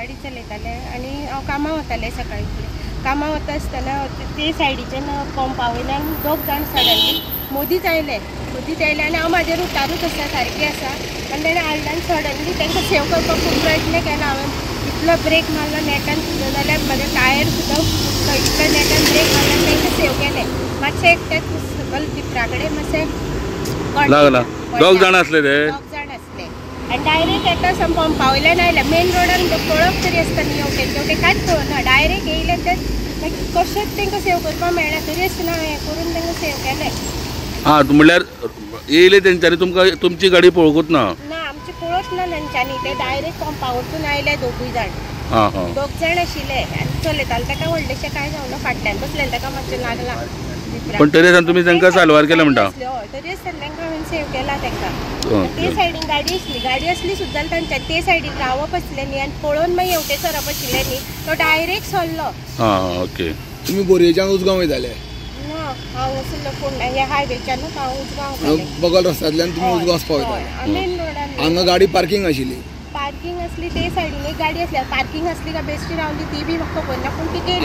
गाडी चलयताले आनी हांव कामां वतालें सकाळी फुडें. कामां वता आसतना ते सायडीच्यान पंपा वयल्यान दोग जाण सडनली मदींच आयले. मदींच आयले आनी हांव म्हाज्या रुटारूच आसा, सारकें आसा. आनी तेणें हाडलें आनी सडनली तांकां सेव करपाक खूब प्रयत्न केला हांवें. इतलो ब्रेक मारलो नेटान सुद्दां जाल्यार म्हाज्या टायर सुद्दां फुटलो. इतलो नेटान ब्रेक मारलो आनी तांकां सेव केलें. मातशें एकट्याक सकयल टिपरा कडेन मातशें लागला. दोग जाण आसले ते? दोग जाण आसले आनी डायरेक्ट येता सम पंपा वयल्यान आयले. मेन रोडान पळोवप तरी आसता न्ही, हेवटेन तेवटेन कांयच पळोवना. डायरेक्ट येयले ते मागीर कशेंच तांकां सेव करपाक मेळना तरी आसतना हें करून तांकां सेव केलें. हां, म्हणल्यार येयले तेंच्यांनी तुमकां तुमची गाडी पळोवंकूच ना? ना, आमची पळोवच ना तेंच्यांनी. ते डायरेक्ट पंपा वचून आयले दोगूय जाण. हां हां, दोग जाण आशिल्ले आनी चलयताले ताका व्हडलेशें कांय जावना, फाटल्यान बसलेले ताका मातशें लागलां. पण तरी आसतना तुमी तांकां साल्वार केलें म्हणटा? हय, तरी आसतना तांकां हांवें सेव केला तांकां. ते सायडीन गाडी आसली, गाडी आसली सुद्दां तांच्या ते सायडीन रावप आसलें न्ही आनी पळोवन मागीर हेवटे सरप आशिल्लें न्ही, तो डायरेक्ट सरलो. हां, ओके. तुमी बोरयेच्यान उजगांव वयताले? ना, हांव आसलो फोंडा ह्या हायवेच्यानूच हांव उजगांव. बगल रस्त्यांतल्यान तुमी उजगांव वचपाक वयताले? मेन रोडान. हांगा गाडी पार्किंग आशिल्ली? पार्किंग आसली ते सायडीन एक गाडी आसली. पार्किंग आसली काय बेश्टी रावली ती बी म्हाका खबर ना, पूण ती गेली.